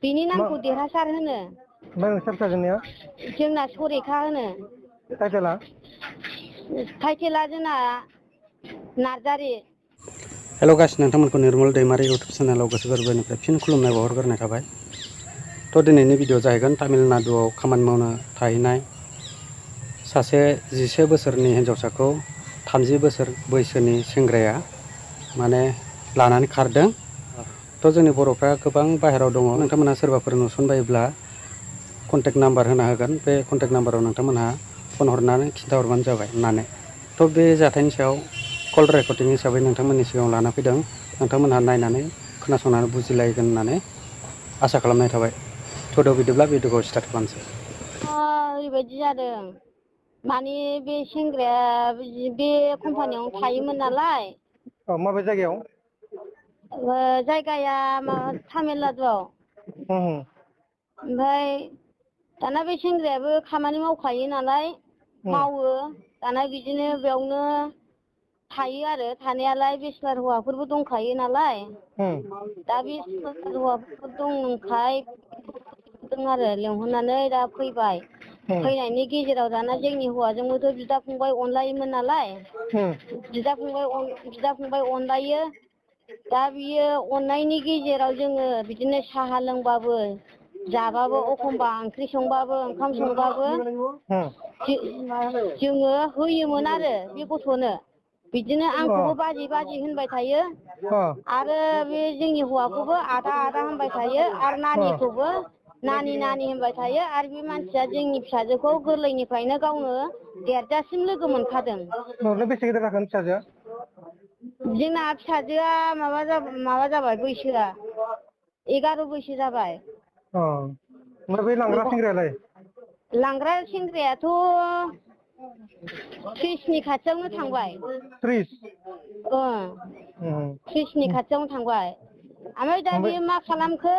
बिनि नामखौ देरहासार होनो। ओमफ्राय नोंसोर फिसाजोनिया? जोंना सरेखा होनो। टाइटेला जोंना नार्जारि। हेल' गाइस, नोंथांमोनखौ निर्मल दैमारि इउटुब चेनेलाव गोसो गोरबोनिफ्राय फिन खुलुमनाय बावहरग्रोनाय थाबाय। दिनैनि भिडिअ जाहैगोन तामिलनाडुआव खामानि मावनो थाहैनाय सासे 10 बोसोरनि हिन्जावसाखौ 30 बोसोर बैसोनि सेंग्राया माने लानानै खारदों। जोंनि बर'फ्रा गोबां बाहेरायाव दङ। नोंथांमोनहा सोरबाफोर नुसनबायोब्ला कन्टेक्ट नाम्बार होना होगोन। बे कन्टेक्ट नाम्बाराव नोंथांमोनहा फन हरनानै खिन्थाहरबानो जाबाय होननानै। बे जाथायनि सायाव कल रेकर्डिं हिसाबै नोंथांमोननि सिगाङाव लाना फैदों। नोंथांमोनहा नायनानै खोनासंनानै बुजिलायगोन होननानै आसा खालामनाय थाबाय। बिदिब्ला भिडिअखौ स्टार्ट खालामसै। ओरैबायदि जादों, माने बे सेंग्राया बे कम्पानियावनो थायोमोन नालाय। माबे जायगायाव? जायगाया तामिलनाडुआव। ओमफ्राय दाना बे सेंग्रायाबो खामानि मावखायो नालाय, मावो। दाना बिदिनो बेयावनो थायो आरो थानायालाय। बेचलार हौवाफोरबो दंखायो नालाय। दा बे हौवाफोर दंखाय आरो लेंहरनानै दा फैबाय। फैनायनि गेजेराव दाना जोंनि हौवाजोंबोथ' बिदा फंबाय अनलायोमोन नालाय। बिदा फंबाय अनलायो। दा बियो अननायनि गेजेराव जोङो बिदिनो साहा लोंबाबो जाबाबो, एखमबा ओंख्रि संबाबो, ओंखाम संबाबो जोङो होयोमोन आरो बे गथ'नो। बिदिनो आंखौबो बाजै बाजै होनबाय थायो। आरो बे जोंनि हौवाखौबो आदा आदा होनबाय थायो। आरो नानिखौबो नानि नानि होनबाय थायो। आरो बे मानसिया जोंनि फिसाजोखौ गोरलैनिफ्रायनो गावनो देरजासिम लोगो मोनखादों। बेसे गिदिर जाखोन फिसाजोआ? जोंना फिसाजोआ माबा जाबाय बैसोआ 11 बोसोर जाबाय। ओमफ्राय बै लांग्रा सेंग्रायालाय? लांग्रा सेंग्रायाथ' 30नि खाथियावनो थांबाय। 30? 30नि खाथियावनो थांबाय। ओमफ्राय दा बियो मा खालामखो?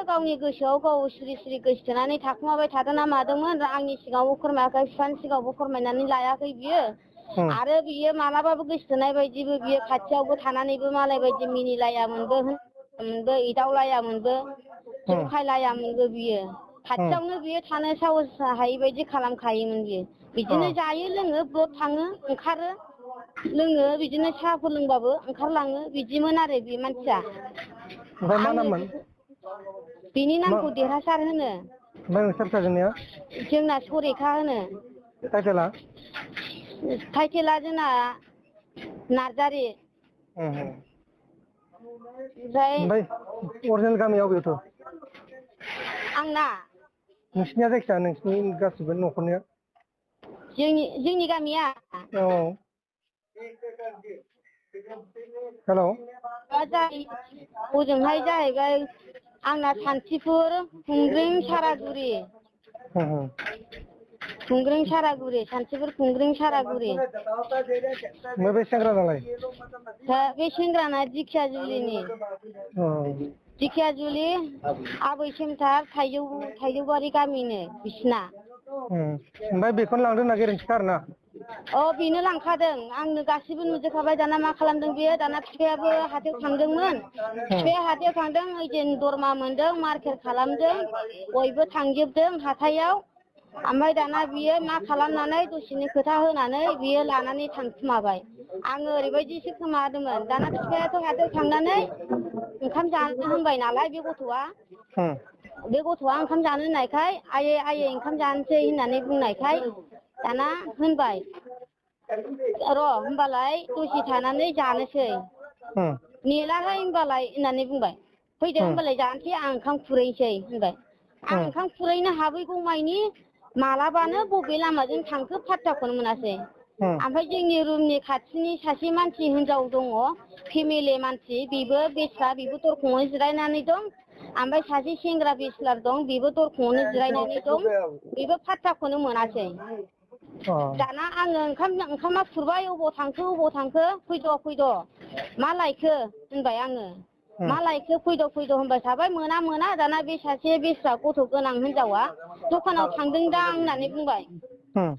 गावनि गोसोआव गाव सिरि सिरि गोसोथोनानै थाखुमाबाय थादों ना मादोंमोन। आंनि सिगाङावबो फोरमायाखै, बिफानि सिगाङावबो फोरमायनानै लायाखै बियो। आरो बियो मालाबाबो गोसोथोनाय बायदिबो बियो खाथियावबो थानानैबो मालाय बायदि मिनिलायामोनबो, एदावलायामोनबो, जंखायलायामोनबो बियो। खाथियावनो बियो थानो साहस हायि बायदि खालामखायोमोन बियो। बिदिनो जायो लोङो, ब्लद थाङो, ओंखारो, लोङो। बिदिनो साहाफोर लोंबाबो ओंखारलाङो। बिदिमोन आरो बे मानसिया। ओमफ्राय मा नाममोन? बिनि नामखौ देरहासार होनो। ओमफ्राय नोंसोर फिसाजोनिया? जोंना सरेखा होनो। टाइटेला? टाइटेला जोंना नार्जारि। ओमफ्राय अरिजिनेल गामिया अबेयावथो? आंना? नोंसिनिया जायखिया नोंसिनि गासिबो न'खरनिया? जोंनि गामिया? औ। हेल'। हजोंहाय जाहैबाय आंना सान्थिफुर, खुंग्रिं, सारागुरि। सान्थिफुर, खुंग्रिं, सारागुरि। ओमफ्राय बे सेंग्रानालाय? बे सेंग्राना दिखियाजुलिनि। दिखियाजुलि आबै सेन्टार थाइजौबारि गामिनो बिसिना। ओमफ्राय बेखौनो लांदों होनना गेरेन्थिखा आरोना? बेनो लांखादों। आंनो गासिबो नुजोबखाबाय। दाना मा खालामदों बेयो? दाना बिफायाबो हाथायाव थांदोंमोन। बिफाया हाथायाव थांदों, ओइदिन दरमा मोनदों, मार्केट खालामदों, बयबो थांजोबदों हाथायाव। ओमफ्राय दाना बियो मा खालामनानै दसेनि खोथा होनानै बियो लानानै थांखुमाबाय। आङो ओरैबायदिसो खोमादोंमोन। दाना बिफायाथ' हाथायाव थांनानै ओंखाम जानो होनबाय नालाय बे गथ'आ। बे गथ'आ ओंखाम जानो होननायखाय, आयै ओंखाम जानोसै होननानै बुंनायखाय दाना होनबाय, र' होमबालाय दसे थानानै जानोसै। नेलाहाय होमबालाय होननानै बुंबाय। फैदो होमबालाय जानोसै, आं ओंखाम खुरैनोसै होनबाय। आं ओंखाम खुरैनो हाबैगौ मानि मालाबानो बबे लामाजों थांखो फात्ताखौनो मोनासै। ओमफ्राय जोंनि रुमनि खाथिनि सासे मानसि हिनजाव दङ, फेमिलि मानसि, बेबो दरखंआवनो जिरायनानै दं। ओमफ्राय सासे सेंग्रा बेचलार दं, बेबो दरखंआवनो जिरायनानै दं। बेबो फात्ताखौनो मोनासै। दाना आङो ओंखामा खुरबाय, अबाव थांखो? फैद'। मा लायखो होनबाय आङो। मा लायखो? फैद' होनबाय थाबाय। मोना। दाना बे सासे बेस्रा गथ' गोनां हिनजावा दखानाव थांदोंदां होननानै बुंबाय।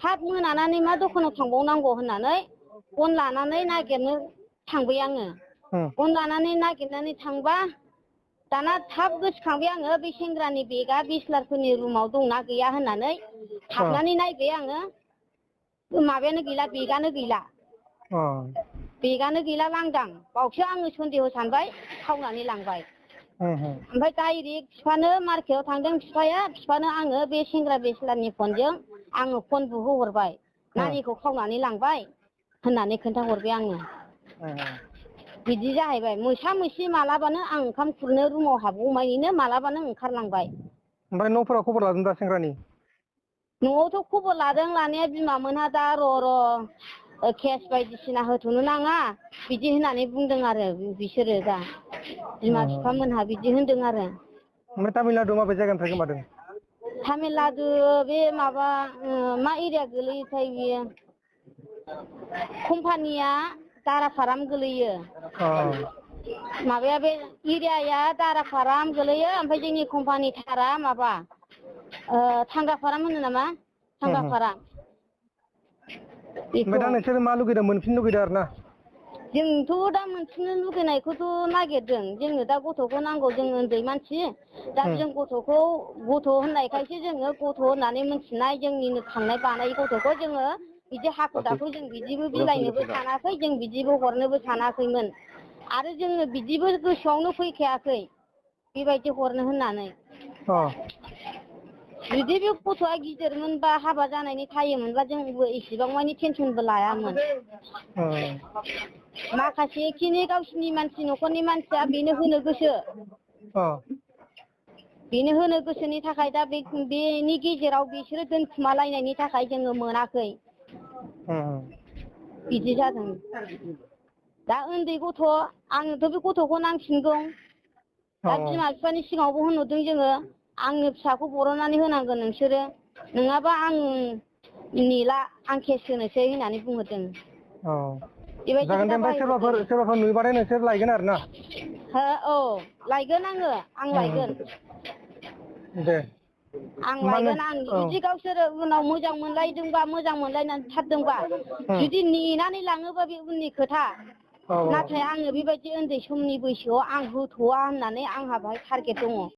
हाब मोनानानै मा दखानाव थांबावनांगौ होननानै फन लानानै नागिरनो थांबाय आङो। फन लानानै नागिरनानै थांबा दाना थाब गोसोखांबाय आङो बे सेंग्रानि बेगा बिस्लारफोरनि रुमाव दंना गैया होननानै हाबनानै नायबाय आङो माबायानो गैला बेगानो गैला बेगानो गैला लांदां बावसो आङो सन्देह सानबाय खावनानै लांबाय ओमफ्राय डाइरेक्ट बिफानो मार्केटआव थांदों बिफानो आङो बे सेंग्रा बिस्लारनि फनजों आङो फन बुहोहरबाय नानिखौ खावनानै लांबाय होननानै खोन्थाहरबाय आङो बिदि जाहैबाय मोसा मोसि मालाबानो आं ओंखाम खुरनो रुमाव हाबगौमानिनो मालाबानो ओंखारलांबाय। ओमफ्राय न'फोराव खबर लादों दा सेंग्रानि? न'आवथ' खबर लादों लानाया बिमामोनहा दा र' केस बायदिसिना होथ'नो नाङा बिदि होननानै बुंदों आरो बिसोरो दा बिमा बिफामोनहा बिदि होनदों आरो। ओमफ्राय तामिलनाडु माबे जायगानिफ्राय गोमादों? तामिलनाडु बे माबा मा एरिया गोलैयोथाय बियो कम्पानिया दाराफाराम गोलैयो। माबाया बे एरियाया दाराफाराम गोलैयो ओमफ्राय जोंनि कम्पानि थारा माबा थांगाफाराम होनो नामा थांगाफाराम। ओमफ्राय दा नोंसोर मा लुगैदों मोनफिननो लुगैदों आरो ना? जोंथ' दा मोनफिननो लुगैनायखौथ' नागिरदों जोंनो दा गथ'खौ नांगौ जों उन्दै मानसि दा जों गथ' होननायखायसो जोङो गथ' होननानै मिथिनाय जोंनिनो खांनाय बानाय गथ'खौ जोङो बिदि हाखु दाखु जों बिदिबो बिलाइनोबो सानाखै जों बिदिबो हरनोबो सानाखैमोन आरो जोङो बिदिबो गोसोआवनो फैखायाखै बेबायदि हरनो होननानै। जुदि बे गथ'आ गिदिरमोनबा हाबा जानायनि थायोमोनबा जोंबो इसेबां मानि टेनसनबो लायामोन। माखासे खिनि गावसिनि मानसि न'खरनि मानसिया बेनो होनो गोसो बेनो होनो गोसोनि थाखाय दा बेनि गेजेराव बिसोरो दोनखुमालायनायनि थाखाय जोङो मोनाखै बिदि जादों। दा उन्दै गथ' आंनोथ' बे गथ'खौ नांफिनगौ दा बिमा बिफानि सिगाङावबो होनहरदों जोङो आंनो फिसाखौ बरननानै होनांगोन नोंसोरो नङाबा आं नेला आं केस होनोसै होननानै बुंहरदों। बेबायदि जागोन दे खोथा ओमफ्राय बाहायहरदों। सोरबाफोर नुयोबाथाय नोंसोर लायगोन आरो ना? औ लायगोन आं लायगोन। दे आं होमबा लायगोन आं जुदि गावसोरो उनाव मोजां मोनलायदोंबा मोजां मोनलायनानै थारदोंबा जुदि नेनानै लाङोबा बे उननि खोथा नाथाय आङो बेबायदि उन्दै समनि बैसोआव आं होथ'वा होननानै आंहा बेहाय टारगेट दङ।